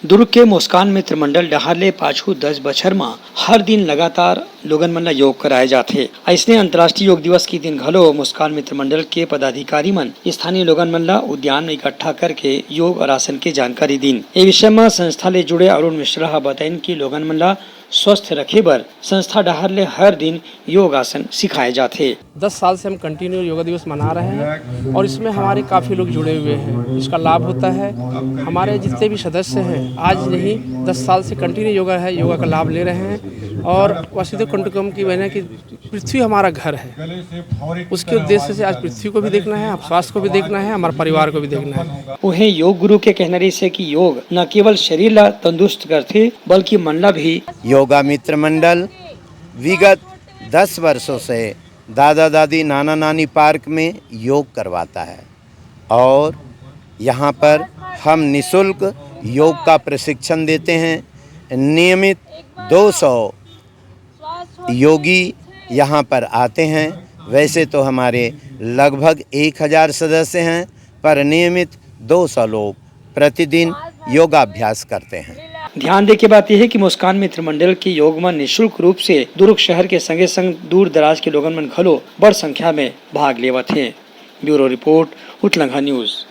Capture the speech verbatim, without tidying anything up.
दुर्ग के मुस्कान मित्र मंडल डहार ले पाछू दस बछर म हर दिन लगातार लोगन मन ल योग कराए जाथे। अइसने अंतर्राष्ट्रीय योग दिवस के दिन घलो मुस्कान मित्र मंडल के पदाधिकारी मन स्थानीय लोगन मन ल उद्यान म इकट्ठा करके योग और आसन के जानकारी दीन। ए विषय म संस्था ले जुड़े अरुण मिश्रा ह बताइन कि लोगन मन ल स्वस्थ रखे बर संस्था डहार ले हर दिन योग आसन सिखाए जाथे। दस साल से हम कंटिन्यू योगा दिवस मना रहे हैं और इसमें हमारे काफ़ी लोग जुड़े हुए हैं। इसका लाभ होता है, हमारे जितने भी सदस्य हैं, आज नहीं, दस साल से कंटिन्यू योगा है, योगा का लाभ ले रहे हैं। और वासुदेव कुंडकम की वजह कि पृथ्वी हमारा घर है, उसके उद्देश्य से आज पृथ्वी को भी देखना है, हम स्वास्थ्य को भी देखना है, हमारे परिवार को भी देखना है। उहें योग गुरु के कहना रहिस हे कि योग न केवल शरीर ला तंदुरुस्त करथे, बल्कि मन ला भी। योगा मित्र मंडल विगत दस वर्षों से दादा दादी नाना नानी पार्क में योग करवाता है और यहाँ पर हम निशुल्क योग का प्रशिक्षण देते हैं। नियमित दो सौ योगी यहाँ पर आते हैं। वैसे तो हमारे लगभग एक हज़ार सदस्य हैं, पर नियमित दो सौ लोग प्रतिदिन योगाभ्यास करते हैं। ध्यान दे के बात यह है कि मुस्कान मित्र मंडल के योग में निशुल्क रूप से दुर्ग शहर के संगे संग दूर दराज के लोगन मन घलो बड़ संख्या में भाग लेवत हैं। Bureau report, Utlangha news.